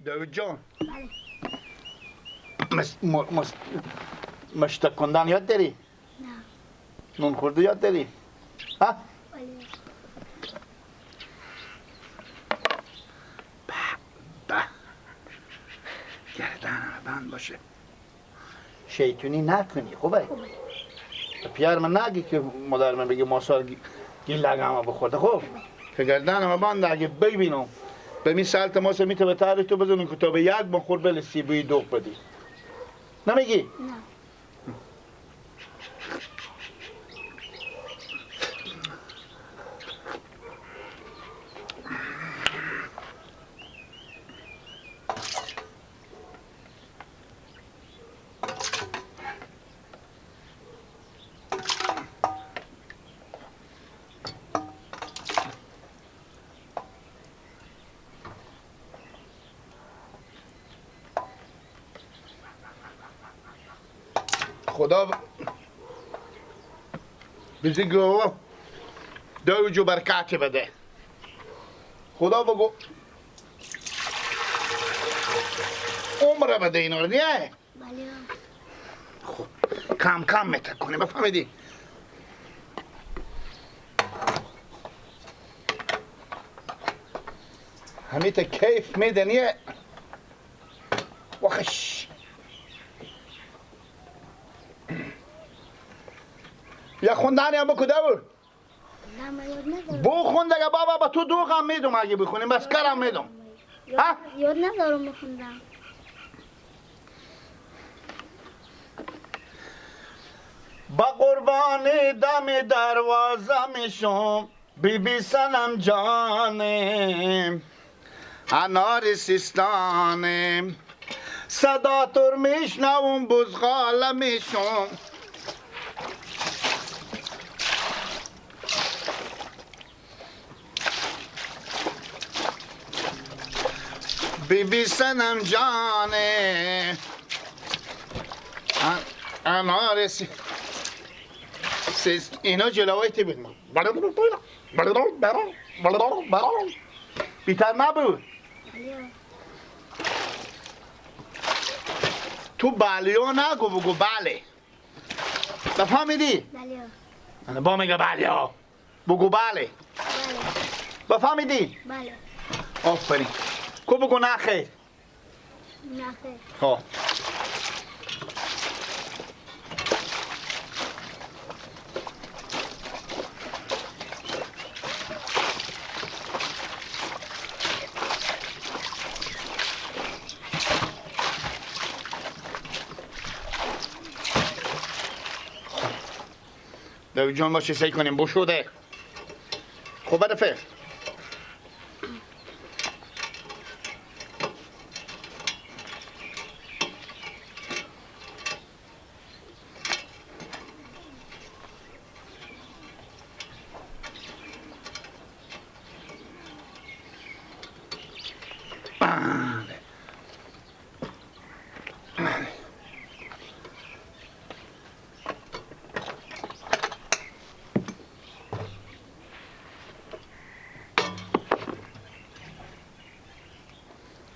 داود جان. بله. مشتک کندن یاد داری؟ نه. نون خورده یاد داری؟ ها؟ بله. به به گردنم بند باشه. شیطونی نکنی خوبه؟ خوبه. پیار من نگی که مادر من بگه ماسال گیلگم بخورده خوب؟ که گردنم بند اگه ببینم به می سالت ماسه میته به تاری تو بزنون که تا به یک بخور بله سیبوی دوغ بدی. نمیگی؟ نه. خدا بزرگ دوج و برکات بده. خدا بگو عمر بده اینا رو دیگه. بله. خب کم کم متکنی بفهمیدی؟ همیت کیف میدنیه وخش. یا خوندن یا بکو داود. نه من یاد ندارم. بخون دیگه بابا، با تو دوغم میدم اگه بخونیم، بس کرم میدم. ها؟ یاد ندارم بخوندم. با قربان دم دروازه میشم بی بی سنم جانم انار سیستانم صدا تر میشنوم بزغاله میشم. بی بی سنم جانه انار سیست اینا جلوی تی بود. بیتر نبود. تو بلیو نگو، بگو بله. بفهمیدی؟ بله. انا با میگه بله، بگو بله. بفهمیدی؟ بله. آفرین. کو بگو نه خیر. نه خیر. خب دوید جان باشه سعی کنیم بشوده. خب بده فکر.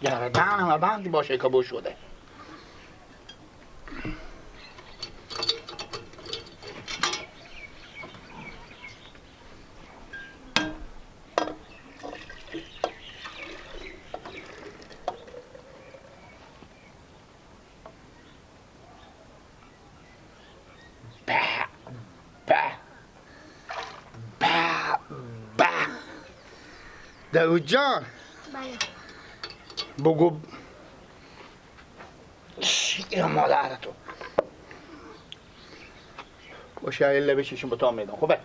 گردن بند باشه که شده. به به به به داود جان. بله. بگو شیر مادر تو باشه اله بششون با تا میدم. خوبه؟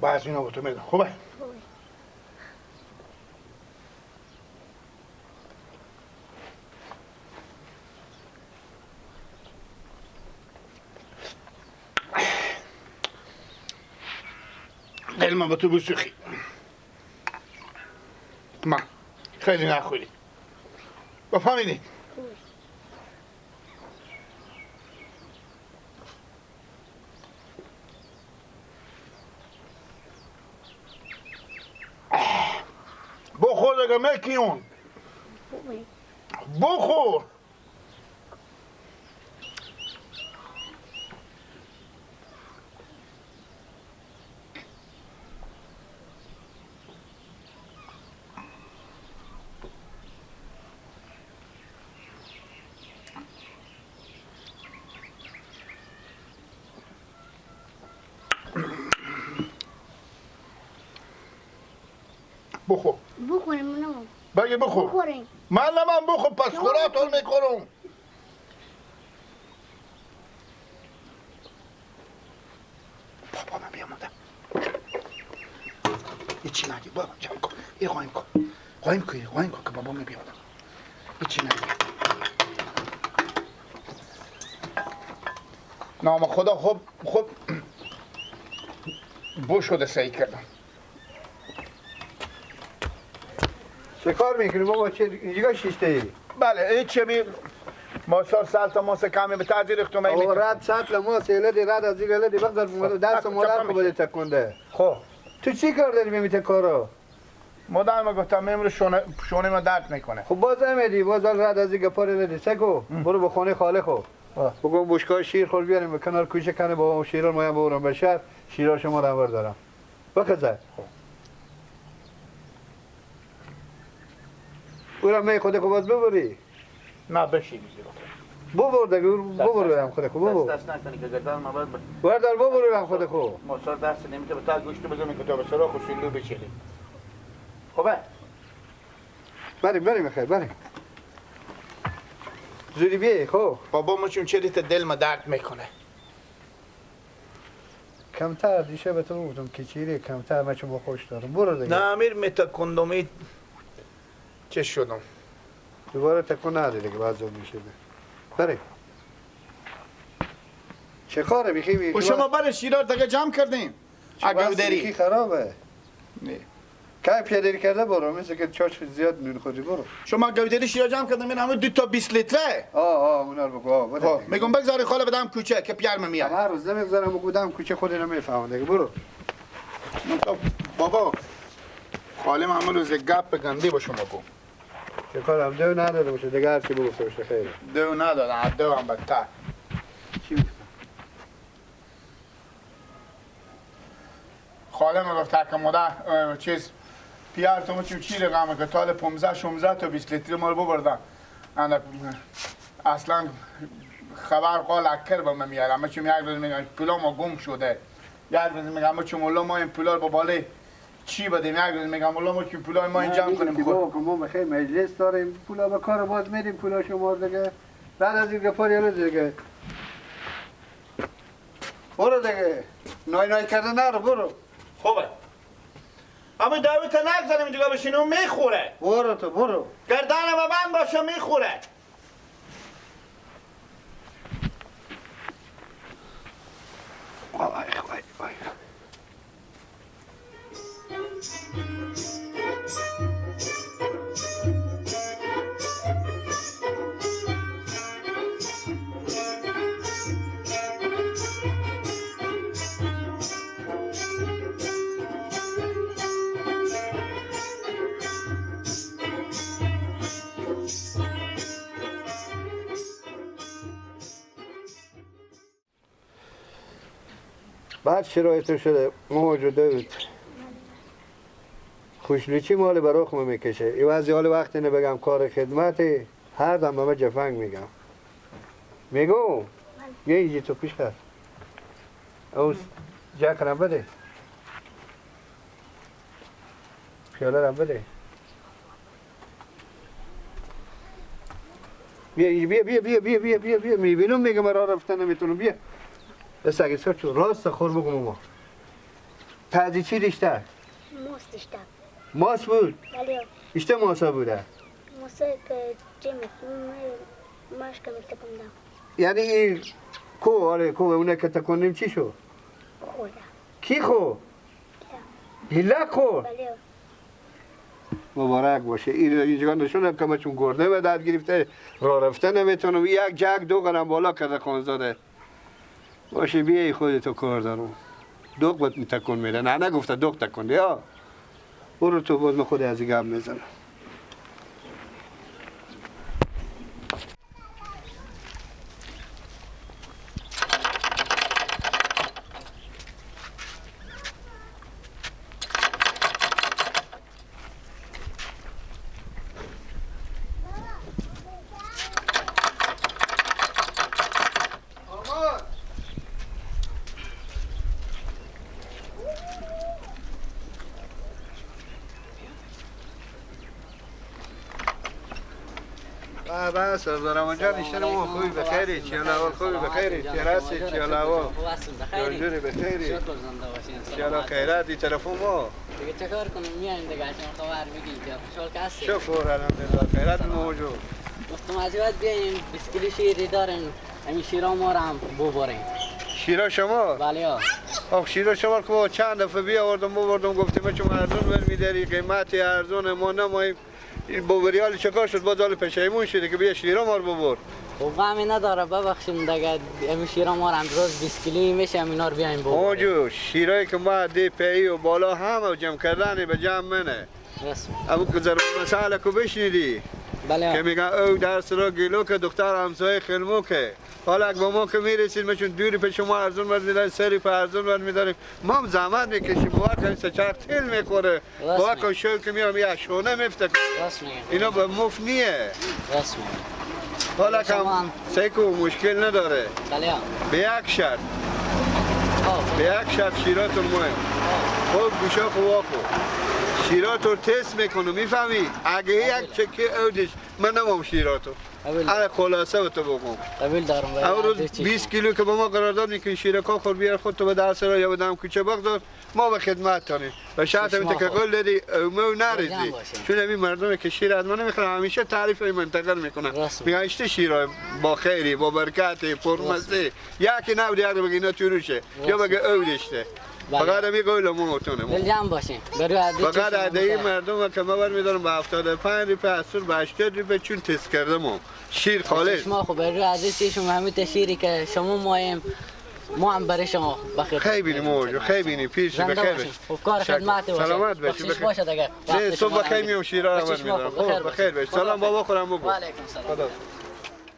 بعضی اینا با تو میدم. خوبه؟ خوبه. دلم با تو بسوخی. ما خیلی نخوری. بفهمیدی؟ بخور دیگه مکیون. بخور. بخور. بخوریم نه. بگی بخور. بخوریم. من من بخور پس خوراتون میخورم. بابا من بیامدم. هیچی نگی بابا جمع کن. یه قایم کن. قایم کن قایم کن که بابا من بیامدم. هیچی نگی. نام خدا خوب خوب بو شده سعی کردم. چه کار میکنی بابا؟ چه اینجا شیشته ای؟ بله این چه می ماسار سالتا ماس کمی به تعذیر اختم ای میکنم. رد سطل ماس الدی رد از این الدی بقدر دست مادر خو بده تکنده. خب تو چی کار داری میمیته کارو؟ مادر ما گفتم امروز شونه ما درد میکنه. خب باز امیدی باز رد از این گپار الدی سکو برو به خانه خاله خو. بگو بشکای شیر خور بیاریم به کنار کوچه کنه بابا شیران مایم ببرم به شهر شیرا شما رو انور دارم. بخزه. اورم می خود خو باز ببری. نه بشی ببر دیگه ببر هم خود خو ببر. دست نکنی که گردن ما باید بردار ببر هم خود خو. ماسار دست نمیته به تا گوشت بزنی که تا به سراخ و شیلو بچلی. خوبه؟ بریم بریم خیر بریم. زودی بیای خب. بابا ما چون چریت دل ما درد میکنه. کمتر دیشه به تو گفتم که چیری کمتر من چون خوش دارم. برو دیگه. نه امیر متا کندومی چه شدم؟ دوباره تکون نده دیگه بعضی میشه. بریم. چه کاره میخی؟ و شما برای شیرار دیگه جمع کردیم. اگه داری خرابه. نه. کی پیاده کرده برو مثل که چاش زیاد نون خوری برو. شما گودری شیرا جمع کردم این همه 2 تا 20 لیتره. آه اونا رو بگو. آه میگم بگذاری خاله بدم کوچه که پیرم میاد. هر روز نمیگذارم بگم کوچه خود اینو میفهمم دیگه برو. بابا خاله من روز گپ گندی با شما گم. چه کارم دو نداده باشه دیگه هر چی بگفته باشه خیره. دو ندادم دو هم بدتر. چی میگم؟ خاله من گفت که مادر چیز پیار تو چی چی رقمه که تال 15 16 تا 20 لیتر ما رو ببردن. اصلا خبر قال اکر به من میاره. اما چون یک روز میگن پولا ما گم شده. یک روز میگم ما چون مولا ما این پولا رو با بالای چی بدیم. یک روز میگم مولا ما چون پولا ما این جمع کنیم. خب ما بخیر مجلس داریم پولا به کار باز میدیم پولا شما دیگه. بعد از این گپار یالا دیگه. برو دیگه. نای نای کرده نرو برو. خوبه. اما دعوت نگذاریم اینجا بشینه اون میخوره. برو تو برو. گردن ما بند باشه میخوره. وای وای وای. بعد شرایط شده موجوده بود خوشلوچی مال برای خمه میکشه این وضعی حال وقتی نه بگم کار خدمتی هر دم به من جفنگ میگم میگم یه ایجی تو پیش کرد او جک رم بده پیاله رم بده بیا بیا بیا بیا بیا بیا بیا بیا میبینم میگم راه رفتن نمیتونم بیا دست اگه سر چون راست خور بگم ما تازه چی داشته؟ ماست داشته. ماست بود؟ بله. اشته ماسا بوده؟ ماسا که چی ماشک میتکوندم. یعنی این کو آره کو اونه که تکوندیم چی شد؟ خورده. کی خورد؟ گیله خورد؟ بله. مبارک باشه. این اینجا نشونم که من چون گرده به درد گرفته راه رفته نمیتونم. یک جک دو قدم بالا کرده خانزاده. باشه بیای خودتو کار دارم. دوغ بهت تکون میده. نه نگفته دوغ تکون یا برو تو باز من خود از این گپ میزنم. بله سردار جان ایشون ما خوبی بخیری چیالا خوبی بخیری چیالا چیالا جوری بخیری شکر زنده باشین چیالا خیرات دی تلفن ما دیگه چه کار کنیم میایم دیگه شما خبر میگین که خوشحال که هستی شکر الحمدلله خیرات موجود گفتم از بعد بیایم 20 کیلو شیری داریم همین شیرا ما رو هم ببریم. شیرا شما؟ بله ها. آخ شیرا شما که چند دفعه بیاوردم ببردم گفتیم چون ارزون بر میداری قیمت ارزون ما نماییم این بوبریال چکار شد باز حال پشیمون شده که بیا شیرا ما رو ببر. خب غمی نداره ببخشیم دیگه همین شیرا ما رو هم روز 20 کیلویی میشه همینا رو بیایم ببریم. موجود شیرایی که ما دی پی و بالا هم جمع کردن به جمع منه. راست. ابو که ضرب مسئله کو بشنیدی؟ بله. که میگن او درس را گیلو که دختر همسایه خلمو که حالا اگه با ما که میرسید ما چون دوری به شما ارزون بر میداریم سری په ارزون بر میداریم ما هم زحمت میکشیم باور کنید سه چهار تیل میخوره باور کن شو که میام یه شونه میفته. راست میگم اینا به مفت نیه. راست میگم حالا کم سیکو مشکل نداره. بله به یک شرط به یک شرط شیراتون مهم خوب گوشا خوب واکو شیراتو تست میکنم میفهمی؟ اگه یک چکه اودش من نمام شیراتو. آره خلاصه به تو بگم. قبول دارم. اون روز 20 کیلو که با ما قرارداد میکنی شیرکا خور بیار خودتو به درس را یا به دم کوچه بگذار ما به خدمت تانیم. و شرط اینه که قول دادی مو نریزی. چون همین مردم که شیر از ما نمیخرن همیشه تعریف این منطقه میکنن. میگن اشته شیر با خیری با برکتی پرمزه. یکی نبود یکی بگه اینا توروشه یا بگه اودشته. فقط همی قول ما تونه دل جمع باشیم. فقط عده مردم که ما برمیدارم به 75 روپه از به 80 روپه چون تست کردم شیر خالص. شما خب بر روی عزیز شما همین شیری که شما مایم ما هم برای شما بخیر. خیلی بینی موجود خیلی بینی پیش بخیر. خب کار خدمت باشه. سلامت باشی. بخشش باشه دیگه. صبح بخیر میام شیرا رو برمیدارم. خب بخیر باش. سلام بابا خورم بگو. و علیکم سلام.